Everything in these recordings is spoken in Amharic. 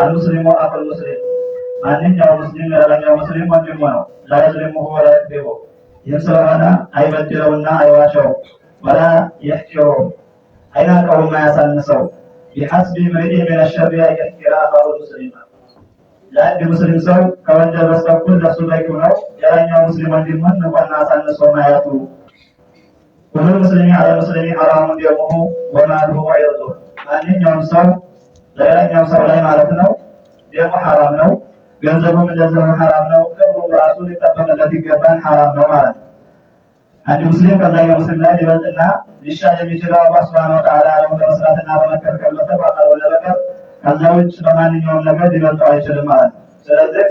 المسلم أخو المسلم፣ ማንኛውም ሙስሊም ለሌላኛው ሙስሊም ወንድሙ ነው። لا يظلمه ولا يكذبه፣ ይህም ስለሆነ አይበድለውና አይዋሸው። ولا يحقره፣ አይናቀውም፣ አያሳንሰው። بحسب امرئ من الشر أن يحقر أخاه المسلم፣ ለአንድ ሙስሊም ሰው ከወንጀል በስተኩል ለሱ በቂው ነው ሌላኛው ሙስሊም ወንድሙን ንቆና አሳንሶ ማየቱ። كل المسلم على المسلم حرام دمه وماله وعرضه፣ ማንኛውም ሰው ለሌላኛው ሰው ላይ ማለት ነው ደሙ ሐራም ነው፣ ገንዘቡም እንደዚሁ ሐራም ነው፣ ክብሩም ራሱ ሊጠበቅለት ይገባል፣ ሐራም ነው ማለት ነው። አንድ ሙስሊም ከዛኛው ሙስሊም ላይ ሊበልጥና ሊሻል የሚችለው አላህ سبحانه وتعالى ያለውን በመስራትና በመከልከል በስተቀር ካልሆነ በቀር ከዛ ውጭ በማንኛውም ነገር ሊበልጠው አይችልም ማለት ነው። ስለዚህ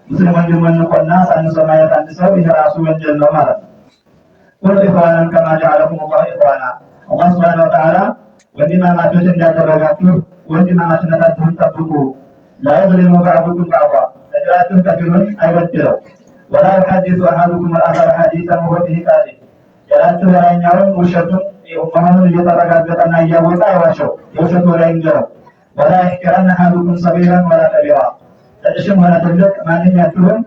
ሙስሊም ወንድሙን ንቆና አሳንሶ ማየት አንድ ሰው ይህ ራሱ ወንጀል ነው ማለት ነው። كونوا إخوانا كما جعلكم الله إخوانا፣ አላህ سبحانه وتعالى ወንድማማቾች እንዳደረጋችሁ ወንድማማችነታችሁን ጠብቁ። لا يظلم بعضكم بعضا፣ ከፊላችሁ ከፊሉን አይበድለው። ولا يحدث أحدكم الآخر حديثا وهو به كاذب፣ ሌላችሁ ሌላኛውን ውሸቱን መሆኑን እየተረጋገጠና እያወቀ አይዋሸው፣ የውሸቱ ወሬ አይንገረው። ولا يحقرن أحدكم صغيرا ولا كبيرا፣ ትንሽም ሆነ ትልቅ ማንኛችሁም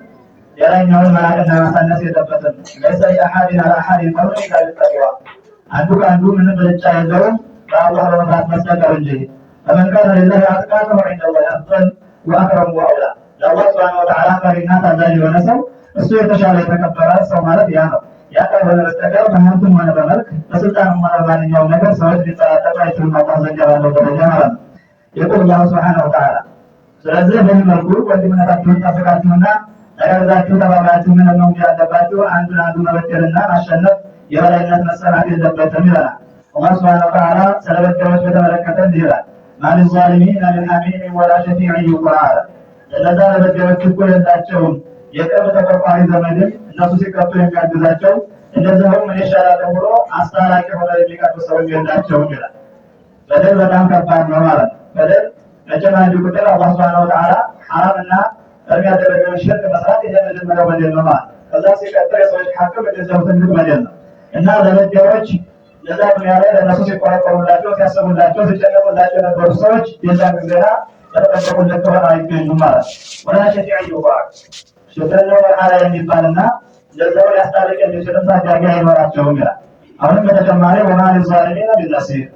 ሌላኛውን መናቅና ማሳነስ የለበትም። ليس لأحد على أحد فضل إلا بالتقوى፣ አንዱ ከአንዱ ምንም ብልጫ የለውም በአላህ በመፍራት በስተቀር እንጂ። فمن كان لله أتقى فهو عند الله أفضل وأكرم وأولى፣ ለአላህ سبحانه وتعالى ፈሪና ታዛዥ የሆነ ሰው እሱ የተሻለ የተከበረ ሰው ማለት ያ ነው። ያ ካልሆነ በስተቀር በሀብትም ሆነ በመልክ፣ በስልጣንም ሆነ በማንኛውም ነገር ሰዎች ሊጠራጠሩ አይችሉም አላህ ዘንድ ባለው ደረጃ ማለት ነው። يقول الله سبحانه وتعالى፣ ስለዚህ በዚህ መልኩ ወንድምነታችሁን ጠብቃችሁና ተጋግዛችሁ ተባብራችሁ ምንም ነው ያለባችሁ፣ አንዱን አንዱ መበደልና ማሸነፍ የበላይነት መሰማት የለበትም ይለናል። አላህ سبحانه وتعالى ስለ በዳዮች በተመለከተ እንዲህ ይላል፣ ما للظالمين من حميم ولا شفيع يطاع አለ። ለነዛ ለበዳዮች እኮ የላቸውም የቅርብ ተቆርቋሪ ዘመድም እነሱ ሲቀጡ የሚያግዛቸው፣ እንደዚሁም ምን ይሻላል ብሎ አስታራቂ ሆነ የሚቀርብ ሰው የላቸውም ይላል። በደል በጣም ከባድ ነው ማለት ነው። በደል መቼም አንድ ቁጥር አላህ سبحانه وتعالى ሐራምና እርም ያደረገውን ሽርክ መስራት የመጀመሪያው በደል ነው ማለት ነው። ከዛ ሲቀጥል የሰዎች ሐቅም እንደዚያው ትልቅ በደል ነው እና ለበዳዮች ለዛ ዱንያ ላይ ለእነሱ ሲቆረቆሩላቸው፣ ሲያስቡላቸው፣ ሲጨነቁላቸው የነበሩ ሰዎች የዛን ጊዜና በተጠበቁለት ከሆነ አይገኙም ማለት ነው። ولا شفيع يطاع፣ ሽፍርነው መርሐላ የሚባልና ለዛው ሊያስታርቅ የሚችልም ታዳጊ አይኖራቸውም ይላል። አሁንም በተጨማሪ وما للظالمين من نصير፣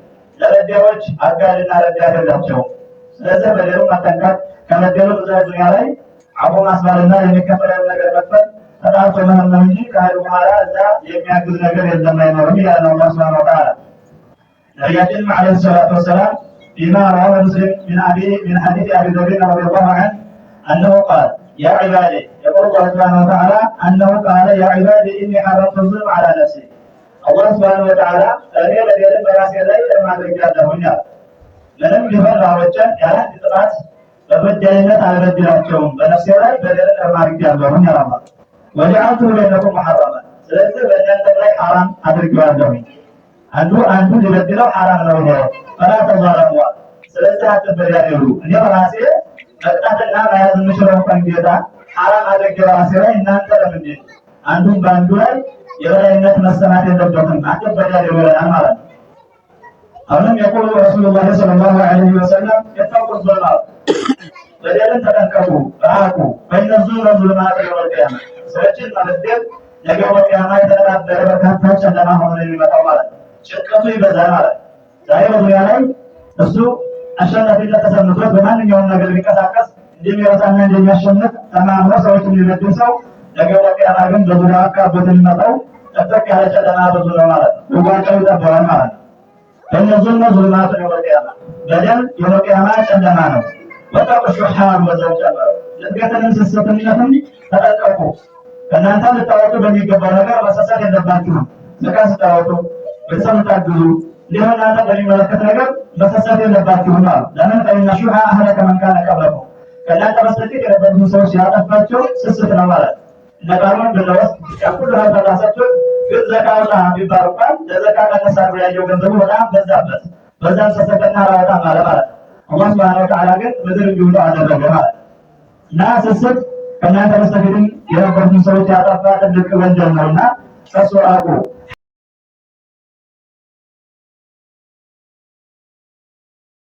ለበዳዮች አጋዥና ረዳት የላቸውም። ስለዚህ በደሉን መጠንቀቅ፣ ከበደሉ እዛ ዱንያ ላይ አቦ ማስባልና የሚከፈለውን ነገር መክፈል ተጣርቶ መሆን ነው እንጂ ከሄዱ በኋላ እዛ የሚያግዝ ነገር የለም፣ አይኖርም ይላል አላህ سبحانه وتعالى። ነቢያችንም عليه الصلاة والسلام فيما رواه مسلم من حديث أبي ذر رضي الله عنه أنه قال يا عبادي، يقول الله سبحانه وتعالى أنه قال يا عبادي إني حرمت الظلم على نفسي፣ አላህ سبحانه وتعالى እኔ በደልን በራሴ ላይ አድርጌያለሁኝ አለ። ምንም ቢሆን ባሮቼን ያለ አንድ ጥፋት በበዳይነት አልበድላቸውም፣ በነፍሴ ላይ በደልን አድርጌያለሁኝ አለ አላህ። وجعلته بينكم محرما፣ ስለዚህ በእናንተ ላይ ሐራም አድርጌዋለሁኝ። አንዱ አንዱ ሊበድለው ሐራም ነው ይሄ። فلا تظالموا፣ ስለዚህ አትበዳደሉ። እኔ በራሴ መቅጣትና መያዝ የምችለው እንኳን ጌታ ሐራም አድርጌ በራሴ ላይ እናንተ ለምንድን አንዱን በአንዱ ላይ የበላይነት መሰማት የለበትም፣ አትበዳደሉ ይለናል ማለት ነው። አሁንም يقول رسول الله صلى الله عليه وسلم اتقوا الظلم፣ በደልን ተጠንቀቁ፣ ራቁ። فإن الظلم ظلمات يوم القيامة፣ ሰዎችን መበደል ነገ በቂያማ የተነጣጠረ በርካታ ጨለማ ሆኖ ነው የሚመጣው ማለት ነው። ጭንቀቱ ይበዛል ማለት ነው። ዛሬ በዱንያ ላይ እሱ አሸናፊነት ተሰምቶት በማንኛውም ነገር ቢንቀሳቀስ እንደሚረሳና እንደሚያሸንፍ ተማምኖ ሰዎች የሚበድል ሰው ነገ በቂያማ ግን በዙሪያው አካቦት የሚመጣው ጠበቅ ያለ ጨለማ ብዙ ነው ማለት ነው። ውጓጫው ይጠበዋል ማለት ነው። فإن الظلم ظلمات يوم القيامة፣ በደል يوم القيامة ጨለማ ነው። واتقوا الشح በዛው ጨመረው፣ ልትገትንም ስስትነትም ተጠንቀቁ። ከእናንተ ልታወጡ በሚገባው ነገር መሰሰት የለባችሁም። ዘካ ስታወጡ፣ ቤተሰብ ልታግዙ፣ እንዲሁም እናንተ በሚመለከት ነገር መሰሰት የለባችሁም አሉ። ለምን? فإن الشح أهلك من كان قبلكم፣ ከእናንተ በስተፊት የነበሩትን ሰዎች ያጠፋቸው ስስት ነው ማለት ነው። እነ ቃሩን ብንወስድ ያ ሁሉ ሀብት አላሰጡት፣ ግን ዘካ አውጣ ቢባል እንኳን ለዘካ ቀነስ አድርጎ ያየው ገንዘቡ በጣም በዛበት። በዛም ሰሰተና አላወጣም አለ ማለት ነው። አላህ سبحانه وتعالى ግን ምድር እንዲውጠው አደረገ ማለት ነው። እና ስስት ከእናንተ በስተፊትም የነበሩትን ሰዎች ያጠፋ ትልቅ ወንጀል ነውና ከሱ ራቁ።